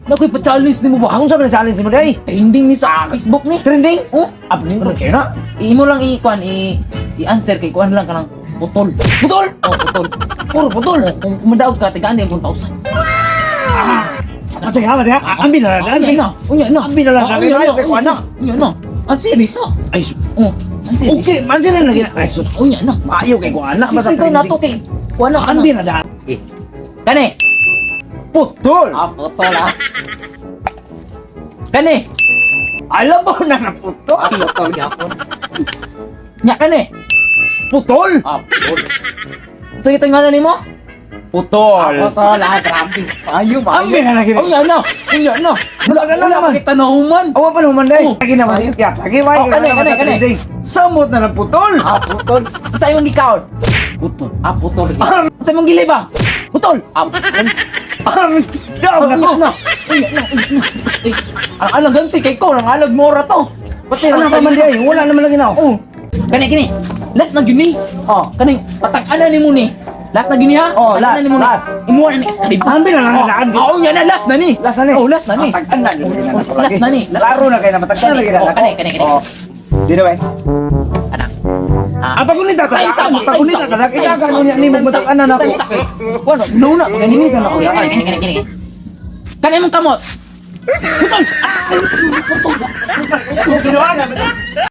Nakoy pa-challenge nimo ba? Akong sabi na challenge mo day. Trending ni sa Facebook ni. Trending? Oh, Apnin ko kayo na. imo lang i-kuan i-answer kay kuan lang kanang putol. Putol! Oh, putol. Puro putol. Oh, kung madaog ka tigaan din 1,000. Patay ha, patay ha. Ambi na lang. Unya Ambi na. Unya na. Ambi na lang. Ah, Ambi unya na na. lang. Unya na. Unya na. Ang serious ah. Ay, Oh, ang serious. okay, man sila lagi na. Ay, sus. Unya na. Maayo kay ko anak Sisi to na to kay kuan na. Ambi na da. Sige. Kani. Putol. Ah, putol ah. Kani. Alam mo na na putol. Ah, putol gyapon. Nya kani. Putol. Ah, putol. Sige ito nga na nimo? Putol. Ah, putol ah, grabe. Ayo, maayo. Ambi na lagi. Unya na. Unya na. Wala Wala wala naman. pa kita nahuman. Awa pa naman day. Oh. Lagi naman. Ya, lagi ba? Oh, kani, kani, kani. Samot na ng putol. Ah, putol. Sa imong gikaon? Putol. Ah, putol. Sa imong gilibang? Putol. Ah, putol. Ang daw na Unya ko. na. Unya na. Unya na. Eh, ang alag gansi kay ko, ang alag mora to. Pati Ano pa man day? Wala naman lagi na. Oh. Kani kini. Last na gyud ni. Oh. Kaning patag-ana nimo ni. Last na gyud ni ha. Oh, Patag-ana last, nimo ni. last. Imuha na ni iskalibo. Ambi na lang naan. Oh, unya na last na ni. Last na ni. Oh, last na ni. Matag-an na. Last na ni. Last Laro na kayo na matag-an na kayo Oh, na. kani kani kani. Oh. Dito ba? Anak. Ah, pagunita ka. Pagunita ka. Ikaw niya ni mo matag-an na ako. Bueno, no na pag Pagunita na ako. Kani kani kani kani. Kani imong kamot. Putol. Ginawa na.